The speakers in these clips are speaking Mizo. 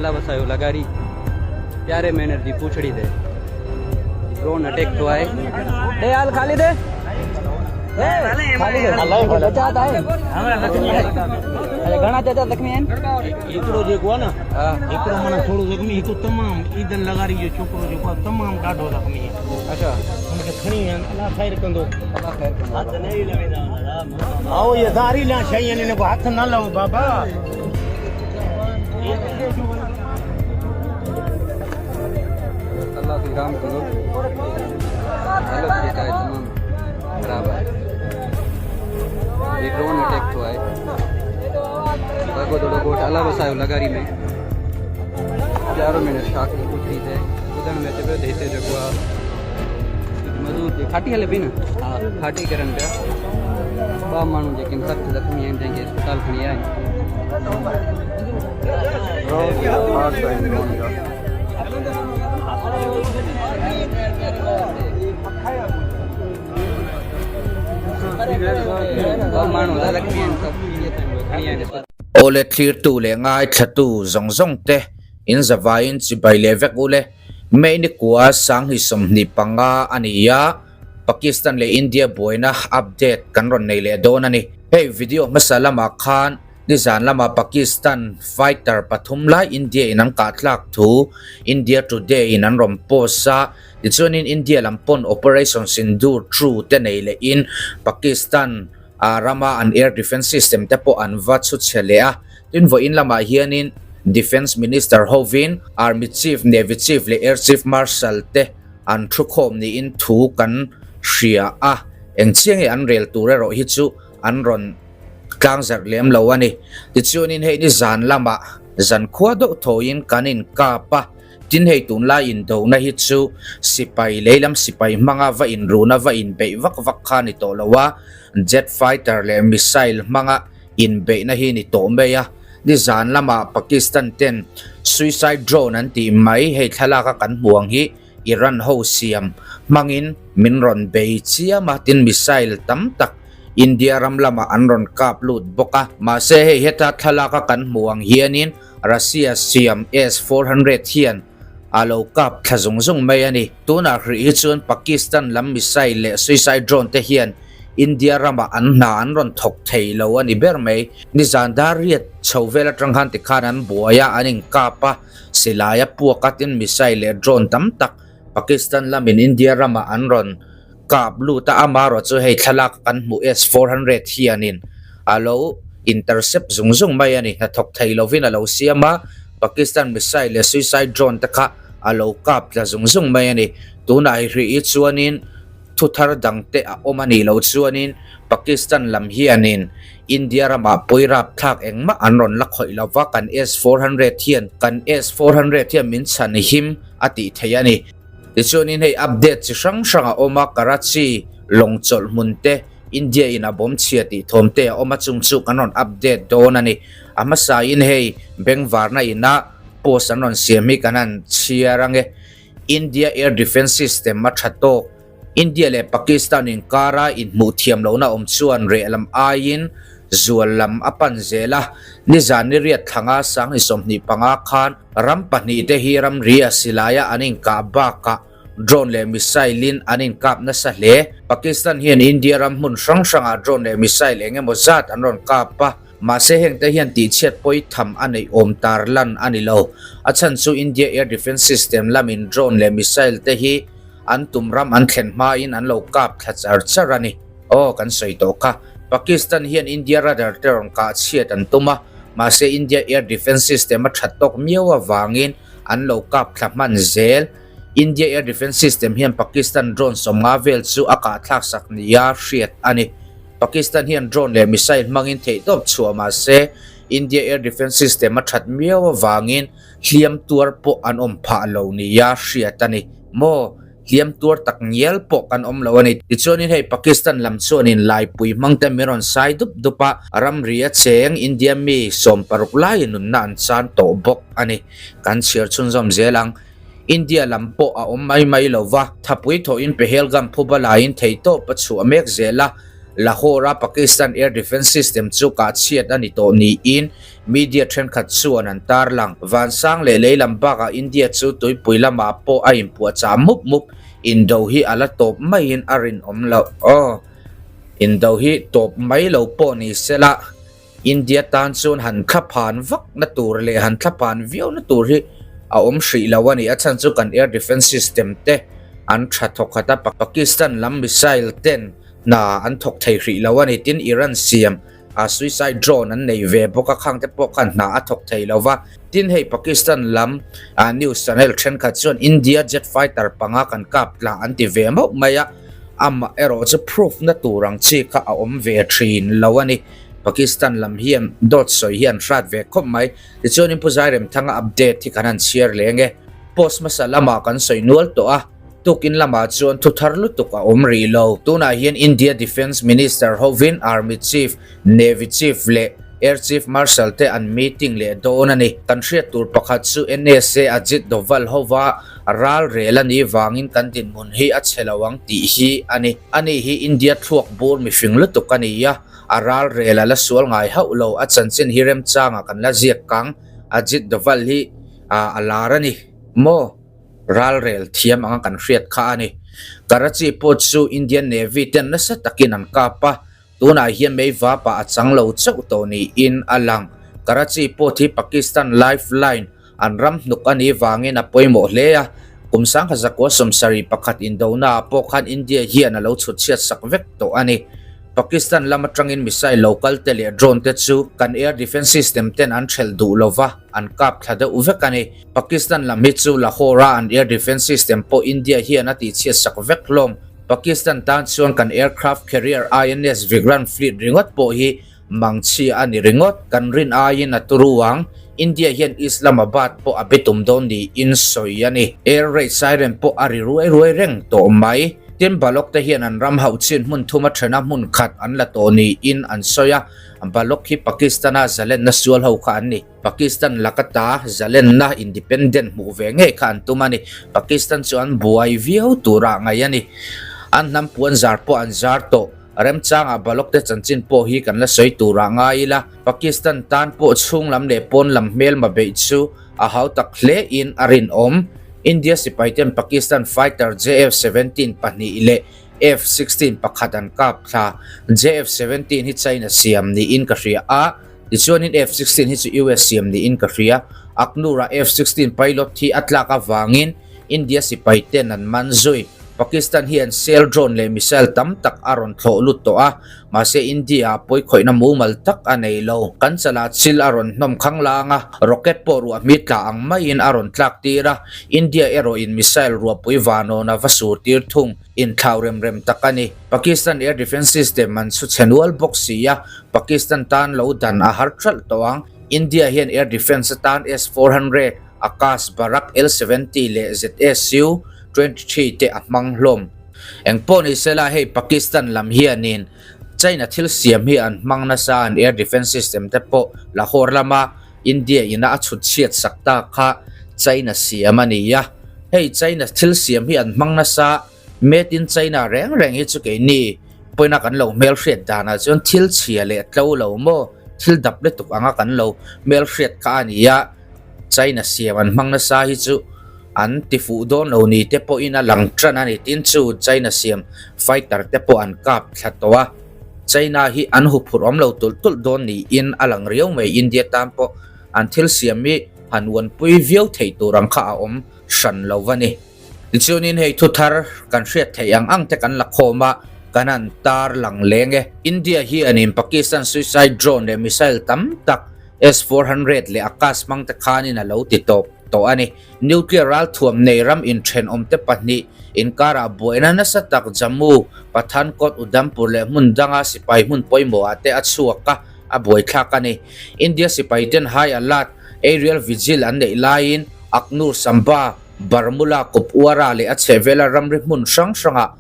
الله وسايو لغاري پياري مينر جي پوڇڙي تي ڊرون اٽيڪ ٿيو آهي ڏي حال خالد گهڻا چاچا زخمي آهن هڪڙو جيڪو آهي نه هڪڙو معنيٰ ٿورو زخمي هڪ تمام عيدن لغاري جو ڇوڪرو جيڪو آهي تمام ڏاڍو زخمي آهي اچھا هن کي کڻي ويا آهن الله خير ڪندو الله خير ڪندو هٿ نه ئي لويندا آئو اهي زهريلا شيون آهن ان کي هٿ نه لو بابا. الله سائين رحم ڪندو حالت جيڪا آهي تمام خراب آهي هي ڊرون اٽيڪ ٿيو آهي باگو دڙو ڳوٺ الله وسايو لغاري ۾ پيارو ميڻ شاخ جي پڇڙي تي ٻڌڻ ۾ اچي پيو ته هتي جيڪو آهي مزور جي کاٽي هلي پئي نه ها کاٽي ڪرن پيا ٻه ماڻهو جيڪي سخت زخمي آهن جنهن کي اسپتال کڻي آيا آهن ٻه ماڻهو زخمي آهن کڻي آيا آهن Awle thlirtu leh ngaithlatu zawng zawng te in zavaiin chibai leh vek ule. May ni kua Sanghi 25 a ni a, Pakistan leh India buaina update kan rawn nei leh dawn a ni. Hei video hmasa lamah khan nizan lama Pakistan fighter pathum lai India in an kah tlak thu India Today in an rawn post a, tichuanin India lam pawn Operation Sindoor True te nei lehin Pakistan rama an air defence system te pawh an va chhu chhe leh a. Tin vawiin lamah hianin Defence Minister hovin Army Chief, Navy Chief leh Air Chief Marshal te an thukhawm niin thu kan hria a, engchiang nge an rel tur erawh hi chu an rawn tlangzarh lem lo a ni. Tichuanin hei ni zan lamah zan khua deuh thawiin kan inkap a, tin hei tunlai indohna hi chu sipai leilam sipai hmanga va inruna va inbeih vak vak kha a ni tawh lo a, jet fighter leh missile hmanga inbeihna hi ni tawh mai a, nizan lamah Pakistan ten suicide drone an tih mai hei thlalak a kan hmuh ang hi Iran ho siam hmangin min rawn bei chiam a, tin missile tam tak India ram lamah an rawn kap lut bawk a, mahse hei heta thlalak a kan hmuh ang hianin Russia siam S-400 hian a lo kap thla zung zung mai a ni. Tunah hrih hi chuan Pakistan lam missile leh suicide drone te hian India ramah an hna an rawn thawk thei lo a ni ber mai. Nizan dar riat chho vel atang khan tikhan an buai a, an inkap a, silai a puak a, tin missile leh drone tam tak Pakistan lamin India ramah an rawn kap lut a, amaherawh chu hei thlalak kan hmuh S-400 hianin a lo intercept zung zung mai a ni. Hnathawk thei lovin a lo siam a, Pakistan missile leh suicide drone te kha a lo kap tla zung zung mai a ni. Tunah hi hrih hi chuanin Thu thar dang te a awm a nih loh chuanin Pakistan lam hianin India ramah pawirap thlak engmah an rawn la khawih lo va, kan S-400 hian kan S-400 hian min chhan him a tih theih a ni. Tichuanin hei update chi hrang hrang a awm a, Karachi lawng chawlh hmun te India in a bawm chhia tih thawm te a awm a, chung chu kan rawn update dawn a ni. A hmasain hei bengvarna ina post an rawn siam hi kan han chhiar ange. India Air Defence System a tha tawk. India leh Pakistan inkara inhmuh thiam lohna awm chuan reh lam aiin zual lam a pan zel a. Nizan ni riat thlanga 25 khan ram pahnihte hi ramri a silaia an inkah bakah drone leh missile-in an inkap nasa hle. Pakistan hian India ram hmun hrang hrangah drone leh missile eng emaw zat an rawn kap a. Mahse hengte hian tihchhiat pawi tham a neih awm tar lan a ni lo. A chhan chu India Air Defence System lamin drone leh missile te hi an tum ram an thlen hmain an lo kap thla char char a ni. Aw kan sawi tawh kha. Pakistan hian India radar te rawn kah chhiat an tum a, mahse India Air Defence System a that tawk miau avangin an lo kap thla hman zel. India Air Defence System hian Pakistan drone 50 vel chu a kah thlak sak nia hriat a ni. Pakistan hian drone leh missile hmangin theihtawp chhuah mah se India Air Defence System a that miau avangin hliam tuar pawh an awm phah lo nia hriat a ni. Maw? Hliam tuar tak ngial pawh kan awm lo a ni. Tichuanin hei Pakistan lam chuanin laipui hmangte min rawn sai dup dup a, ramri a cheng India mi 60 laiin nunna an chan tawh bawk a ni. Kan chhiar chhunzawm zel ang. India lam pawh a awm mai mai lo va, thapui thawhin Pahelgam phuba laiin theihtawp a chhuah mek zel a. Lahore-a Pakistan Air Defence System chu kah chhiat a ni tawh niin media thenkhat chuan an tarlang. Vansang leh lei lam bakah India chu tuipui lamah pawh a inpuahchah mup mup. Indo hi a la tawp maiin a rinawm loh. Aw, indo hi tawp mai lo pawh ni sela, India tan chuan han thlaphan vak na tur leh han thlaphan viau na tur hi a awm hrih lo a ni. A chhan chu kan air defence system te an tha thawk khat a, Pakistan lam missile ten hna an thawk thei hrih lo a ni. Tin, Iran siam a suicide drone an nei ve bawk a, khang te pawh khan hna a thawk thei lo va. Tin, hei Pakistan lam news channel thenkhat chuan India jet fighter panga kan kap tla an ti ve mauh mai a, amah erawh chu proof na tur ang chi kha a awm ve thin lo a ni. Pakistan lam hian dawt sawi hi an hrat ve khawp mai. Tichuanin Pu Zairemthanga update hi kan han chhiar leng e. Post hmasa lamah kan sawi nual tawh a, tukin lamah chuan thu thar lutuk a awm rih lo. Tunah hian India Defence Minister hovin Army Chief, Navy Chief leh Air Chief Marshal te an meeting leh dawn a ni. Kan hriat tur pakhat chu NSA Ajit Doval hova ral rel a nih vangin kan dinhmun hi a chhe lo ang tih hi a ni. Ani hi India thluak bur mifing lutuk a ni a. A ral rel a la sual ngai hauh lo, a chanchin hi remchangah kan la ziak kang, Ajit Doval hi a lar a ni maw? Ral rel thiam anga kan hriat kha a ni. Karachi pawh chu Indian Navy ten nasa takin an kap a, tunah hian mei vapah a chang lo chauh tawh niin a lang. Karachi pawh hi Pakistan lifeline an ram hnuk a nih vangin a pawimawh hle a, kum sangkha zakua sawmsarih pakhat indonaah pawh khan India hian a lo chhutchhiat sak vek tawh a ni. Pakistan lam atangin missile lo kal te leh drone te chu kan air defence system ten an thelh duh lova, an kap thla deuh vek a ni. Pakistan lam hi chu Lahore-a an air defence system pawh India hian a tihchhiat sak vek hlawm. Pakistan tan chuan kan aircraft carrier INS Vikrant fleet ringawt pawh hi Mangchhia a ni ringawt, kan rin aiin a turu ang, India hian Islamabad pawh a be tum dawn niin sawi a ni. Air raid siren pawh a ri ruai ruai reng tawh mai. Tin, Balok te hian an ram hauh chin hmun thuma thena hmun khat an la tawh niin an sawi a, Balok hi Pakistan-a zalenna sual ho kha an ni. Pakistan laka ta zalenna, independent, hmuh ve ngei kha an tum a ni. Pakistan chu an buai viau turah ngaih a ni. An hnam puan zar pawh an zar tawh. Remchangah Balok te chanchin pawh hi kan la sawi turah ngai ila, Pakistan tan pawh chhung lam leh pawn lam hmelma beih chu a hau tak hle in a rinawm. India sipai ten Pakistan fighter JF-17 pahnih leh F-16 pakhat an kap thla. JF-17 hi China siam niin ka hria a, tichuanin F-16 hi chu US siam niin ka hria. Akhnoor-a F-16 pilot hi a tlak avangin India sipai ten an man zui. Pakistan hian sail drone leh missile tam tak a rawn thlawh lut tawh a, mahse India ah pawikhawihna mumal tak a nei lo. Kan chalah chil a rawn hnawm khang lang a, rocket pawh ruah hmi tla ang maiin a rawn tlak tir a, India erawhin missile ruahpui vanawn a va sur tir thung. Inthlau rem rem tak a ni. Pakistan air defence system an chhu chhe nual bawk si a, Pakistan tan lo dan a har ṭalh tawh ang. India hian air defence atan S-400, Akash, Barak L-70 leh ZSU 23 te a hmang hlawm. Engpawh ni sela hei Pakistan lam hianin China thil siam hi an hmang nasa an air defence system te pawh Lahore lama India ina a chhut chhiat sak ta kha China siam a ni a. Hei China thil siam hi an hmang nasa Made in China reng reng hi chu keini pawina kan lo hmelhriat danah chuan thil chhia leh tlo lo maw thil dap lutuk anga kan lo hmelhriat kha a ni a. China siam an hmang nasa hi chu an ti fuh dawn lo ni te pawhin a lang tan a ni. Tin chu China siam fighter te pawh an kap thla tawh a, China hi an huphurh awm lo tulh tulh dawn niin a lang riau mai. India tan pawh an thil siam hi han uanpui viau theih tur ang kha a awm hran lo va ni. Tichuanin hei thu thar kan hriat theih ang ang te kan la khawm a, kan han tar lang leng e. India hi anin Pakistan suicide drone leh missile tam tak S-400 leh Akash hmang te khanin a lo ti tawp tawh a ni. Nuclear ralthuam nei ram inthenawmte pahnih inkarah buaina nasa tak Jammu, Pathankot, Udhampur leh hmun danga sipai hmun pawimawhah te a chhuak a, a buaithlak a ni. India sipaiten high alert, aerial vigil an neih laiin Akhnoor, Samba, Baramulla, Kupwara leh a chhehvela ramri hmun hrang hrangah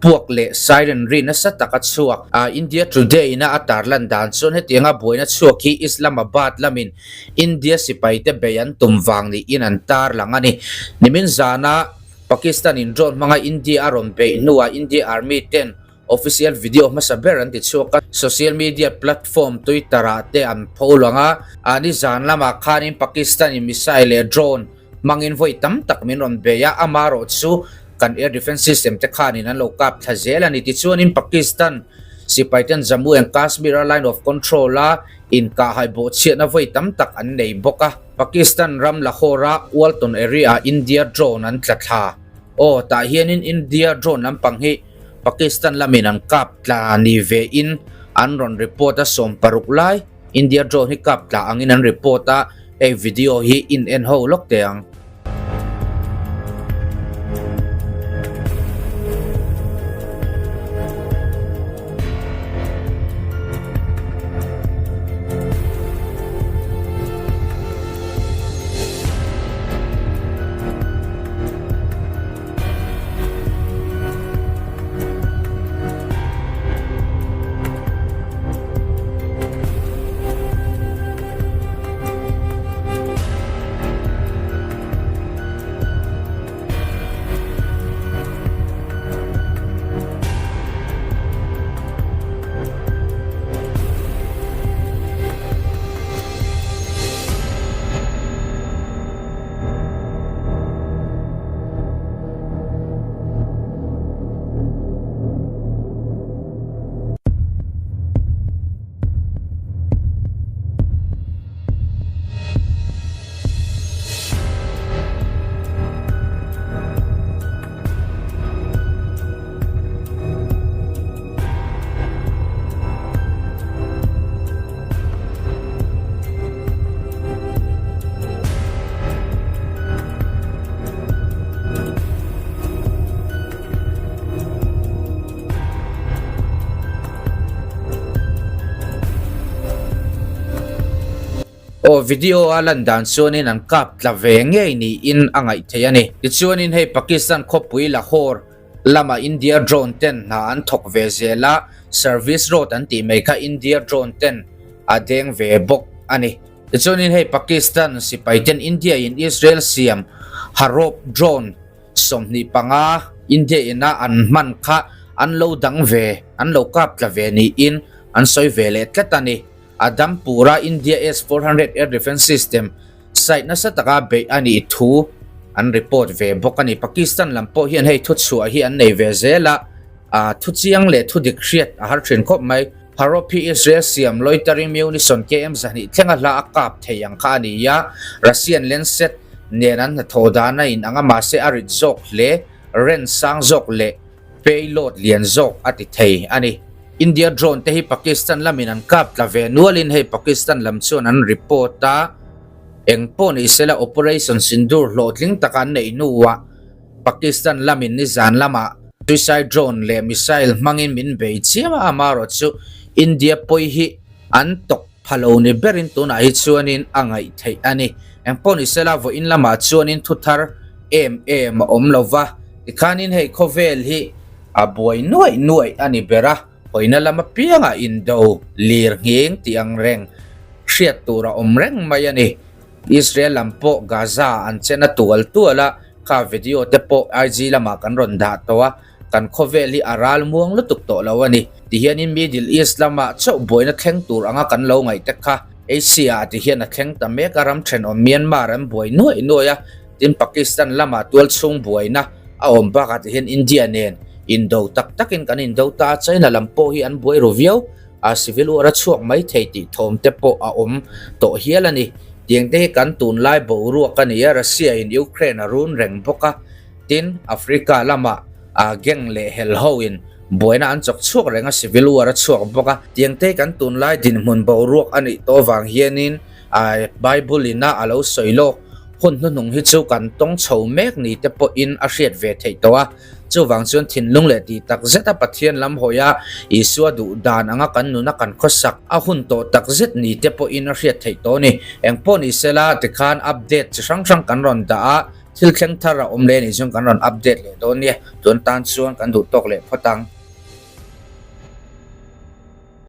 Puak leh siren ri nasa tak a chhuak. India Today ina a tarlan dan chuan hetianga buaina chhuak hi Islamabad lamin India sipaite bei an tum vang niin an tarlang a ni. Nimin zana Pakistan in drone hmanga India a rawn beih hnuah India Army ten Official video hmasa ber an ti chhuak a, social media platform Twitter ah te an pho lang a. A nizan lamah khanin Pakistan in missile leh drone hmangin vawi tam tak min rawn bei a, amarawh chu kan air defence system te khanin an lo kap thla zel a ni. Tichuanin Pakistan sipai ten Jammu and Kashmir a line of control a inkahhai bawhchhiatna vawi tam tak an nei bawk a. Pakistan ram Lahore a Walton area ah India drone an tla thla. Aw, tah hianin India drone lampang hi Pakistan lamin an kap tla ni ve in an rawn report a, 60 lai India drone hi kap tla angin an report a, hei video hi in en ho lawk teh ang. Aw video a lan dan chuanin an kap tla ve ngei niin a ngaih theih a ni. Tichuanin hei Pakistan khawpui Lahore lama India drone ten hna an thawk ve zel a, service road an tih mai kha India drone ten a deng ve bawk a ni. Tichuanin hei Pakistan sipai ten India in Israel siam Harop drone 25 India ina an hman kha an lo dang ve, an lo kap tla ve niin an sawi ve leh tlat a ni. Adampura India S-400 air defence system site nasa taka beih a nih thu an report ve bawk a ni. Pakistan lam pawh hian hei thuchhuah hi an nei ve zel a, thu chiang leh thu dik hriat a har thin khawp mai. Harop hi Israel siam loitering munition KM 200 thlenga hla a kap thei ang kha a ni a, Russian Lancet nen an hnathawh dan a inang a, mahse a rit zawk hle, range sang zawk leh payload lian zawk a ti thei a ni. India drone te hi Pakistan lamin an kap tla ve nualin hei Pakistan lam chuan an report a, eng pawh ni sela Operation Sindoor hlawhtling taka an neih hnuah Pakistan lamin nizan lamah suicide drone leh missile hmangin min bei chiam a, amaherawh chu India pawi hi an tawk pha lo ni berin tunah hi chuanin a ngaih theih a ni. Eng pawh ni sela vawiin lamah chuanin thu thar em em a awm lo va, tikhanin hei khawvel hi a buai nuaih nuaih a ni ber a, hawina lam apiangah indo lir nghing tih ang reng hriat tur a awm reng mai a ni. Israel lam pawh Gaza an chen a tual tual a, kha video te pawh IG lamah kan rawn dah tawh a, kan khawvel hi a ral muang lutuk tawh lo a ni. Tihianin Middle East lama chauh buaina thleng tur anga kan lo ngaih te kha Asia ah tihian a thleng ta mek a, ram thenawm Myanmar an buai nuaih nuaih a, tin Pakistan lama tual chhung buaina a awm bakah tihian India nen indo tak takin kan indo ta a, China lam pawh hi an buai ru viau. A civil war a chhuak mai thei tih thawm te pawh a awm tawh hial a ni. Tiang te hi kan tunlai boruak a ni a, Russia in Ukraine a run reng bawk a, tin Africa lama a gang leh hel ho in buaina an chawk chhuak reng a, civil war a chhuak bawk a. Tiang te hi kan tunlai dinhmun boruak a nih tawh vang hianin Bible in a a lo sawi lawk hun hnuhnung hi chu kan tawng chho mek ni te pawhin a hriat ve theih tawh a. Chuvang chuan thinlung leh tih tak zeta Pathian lam hawi a, Isua duh dan anga kan nuna kan khawsak a hun tawh tak zet ni te pawhin a hriat theih tawh a ni. Eng pawh ni sela tikhan update chi hrang hrang kan rawn dah a, thil thleng thar a awm leh anih chuan kan rawn update leh dawn nia. Tun tan chuan kan duh tawk leh phawt ang.